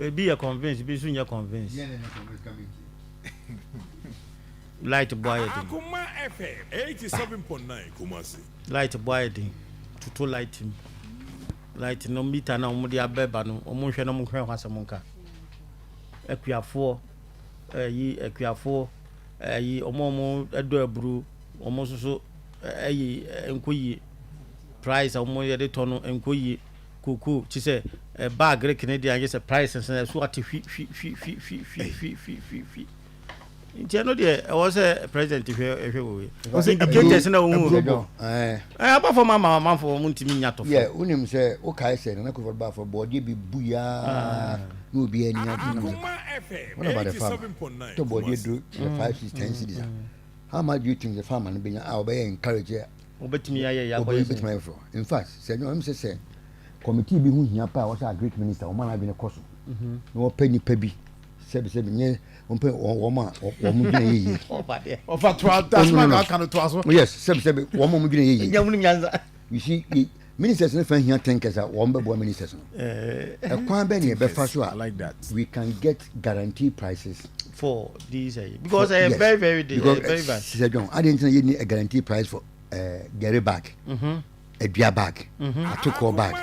Ebi yɛ convince, ebi nso nyɛ convince. Light bɔ ayɛ den. Akoma FM 87.9 Kumasi. Light bɔ ayɛ den. Toto light mu. Light no meter na wɔn de abɛba no, wɔn nhwɛ na wɔn nhwɛ ho asɛm nka. Akuafoɔ, ɛyi akuafoɔ, ɛyi wɔn a wɔn ɛdɔ aburo, wɔn nso so ɛyi nkɔ yie. Price a wɔn yɛde tɔ no nkɔ yie. Cocoa kyi sɛ ɛba agric ne deɛ ayɛ sɛ price nso ɛso ate hwi hwi hwi hwi hwi hwi hwi hwi hwi hwi. Nti ɛno deɛ ɛwɔ sɛ president hwɛ hwɛ wɔ wei. Indicators na ohun. Ɛɛ aba fam ama amanfo wɔn ntumi nya tɔfo. Yɛ wonim sɛ wokae sɛ Nana Akufo Addo baafo bɔɔdeɛ bi bu yaa na obi ani agye nam sɛ what about the farmer tɔ bɔɔdeɛ duro sɛ 5 6 10 cedis a, how much do you think the farmer no bɛnya a ɔbɛyɛ encourage a Wɔbɛtumi ayɛ yɛ akɔyɛ ɔbɛtumi ayɛ foforɔ? In fact, sɛ ɛnyɛ sɛ committee bi ho hia paa, wɔsɛ agric minister wɔn a n'adwene kɔ so na wɔpɛ nipa bi sɛbisɛbi nyɛ wɔn pɛ wɔn a wɔn dwene yɛ yie. Ɔfa toa dasoma ka aka no toa so. Yes, sɛbisɛbi wɔn a wɔn dwene yɛ yie. Nyɛ wɔn nyansa. You see, ministers no fɛn hia thinkers a wɔn bɛ boa ministers no. Ɛkwan bɛ ni ɛbɛfa so a like that. We can get guaranteed prices for these because very very because very bad. Sisɛ John adi ntina yɛ ni a guaranteed price for gari bag, adua bag, atokɔ bag,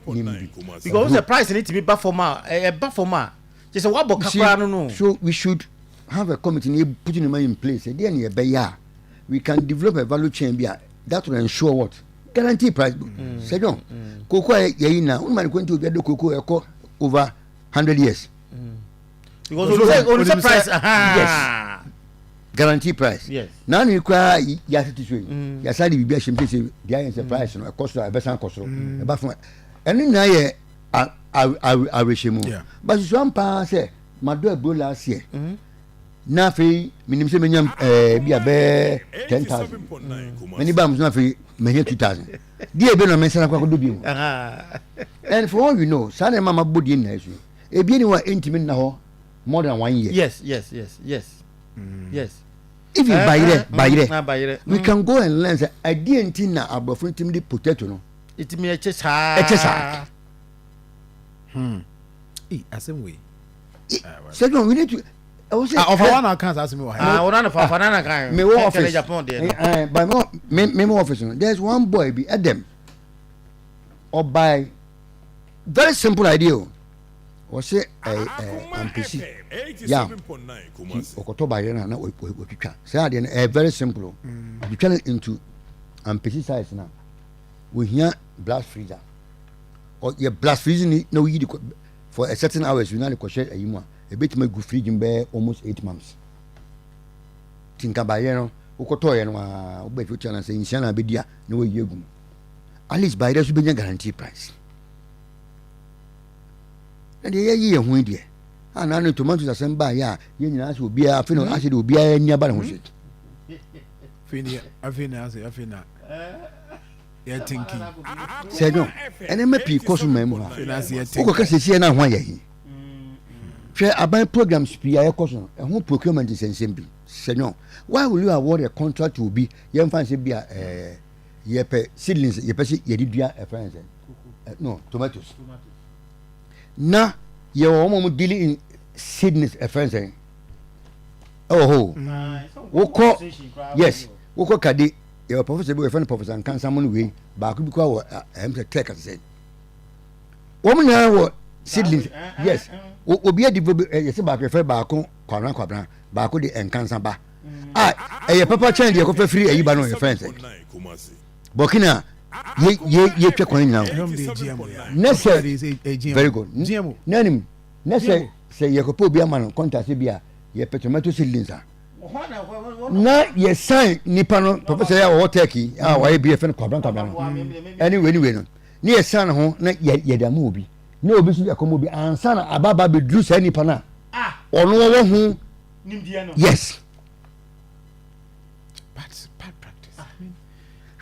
nim bi. Because the price ni timi ba fam a, ɛba fam a kyerɛ sɛ wabɔ kakra no. So we should have a committee ni put ne in place. Ɛdeɛ ni ɛbɛyɛ a we can develop a value chain bi a that will ensure what? Guarantee price. Sɛ John, koko a yɛyi na wọn ma ne kɔnti obi ado koko ɛkɔ over 100 years. Because onuse price. Yes, guarantee price. Naanu yi koraa yasete so yi, yasa de biribi ahyɛ mu sɛ deɛ ayɛ sɛ price no ɛkɔ soro a, ɛbɛsan kɔ soro, ɛba fam, ɛno nyinaa yɛ awerɛhyɛ mu. But susu ampa sɛ madɔ aburo last year na afei menim sɛ menya bi a bɛɛ 10,000, m'ani ba mo so na afei manya 2,000 deɛ ebe na mensana kɔ akɔdɔ bi mu. And for all you know, saa na ɛma ma bɔ deɛ nyinaa so ebien ni hɔ a ɛntumi nna hɔ more than one year. Even bayerɛ, bayerɛ, bayerɛ. We can go and learn sɛ adeɛ nti na aborɔfo no tumi de potato no ɛtumi ɛkyɛ saa. Ɛkyɛ saa. Ee, asɛm wei. Sɛ John, we need to ɛwɔ sɛ Ah, ɔfa wa na aka saa asɛm yi wɔ ha. Ah, wɔn na fa fa nana kan. Me wɔ office Japan deɛ no. But me wɔ office no, there is one boy bi ɛdɛm ɔbae, very simple idea o. Ɔsɛ ɛ ɛ ampesi yam ti ɔkɔtɔ bayerɛ na wɔtwitwa saa adeɛ no. Very simple o. Ɔtwitwa no into ampesi size na ohia blast freezer. Ɔyɛ blast freezer ni na oyi de kɔ for a certain hours na de kɔhyɛ ayi mu a, ebetumi agu fridge mu bɛyɛ almost 8 months. Ti nka bayerɛ no wokɔtɔɔyɛ no aa, wobɛ fi otua na sɛ nsia na abɛdi a na wayi agu mu. At least bayerɛ so bɛnya guarantee price. Na deɛ yɛyi yɛn ho yi deɛ a na ne tomatoes asɛm baayɛ a, yɛn nyinaa sɛ obiara afei na asɛ deɛ obiara ani aba ne ho so. Afei na asɛ afei na yɛ thinking. Sɛ no ɛnɛma pii kɔ so man mu ha. Afei na asɛ yɛ thinking. Wokɔka sɛsiɛ no a ho ayɛ hi. Hwɛ aban programs pii a yɛkɔ so no, ɛho procurement nsɛnsɛm bi. Sɛ no, why will you award a contract to obi? Yɛmfa nsɛ bi a yɛpɛ seedlings, yɛpɛ sɛ yɛde dua ɛfrɛ sɛ no tomatoes, na yɛwɔ wɔn a wɔn dealing in seedlings ɛfrɛ sɛ ɛwɔ hɔ o. Wokɔ, yes, wokɔ kade, yɛwɔ professor bi, wɔfrɛ no Professor Nkansam no. Wei baako bi kɔ wɔ ɛm sɛ tech sɛ wɔn nyinaa wɔ seedlings. Yes, obi adi yɛsɛ baako yɛfrɛ baako Kwabena Kwabena, baako de Nkansa ba a ɛyɛ papa kyɛn deɛ kɔfɛ firi ayi ba no yɛfrɛ sɛ Burkina yɛ yɛ yɛtwa kwan nyinaa ne sɛ very good n'anim ne sɛ yɛkɔpɛ obi ama no contact bi a yɛpɛ tomato seedlings a, na yɛsan nipa no, professor yɛ a wɔwɔ Turkey a wɔayɛ bi yɛfɛ no Kwabena Kwabena no ɛne wei ne wei no, ne yɛsan ne ho na yɛde ama obi na obi nso de akɔma obi ansa na ababa bɛduru saa nipa no a ɔno wɔwɔ ho. Yes. But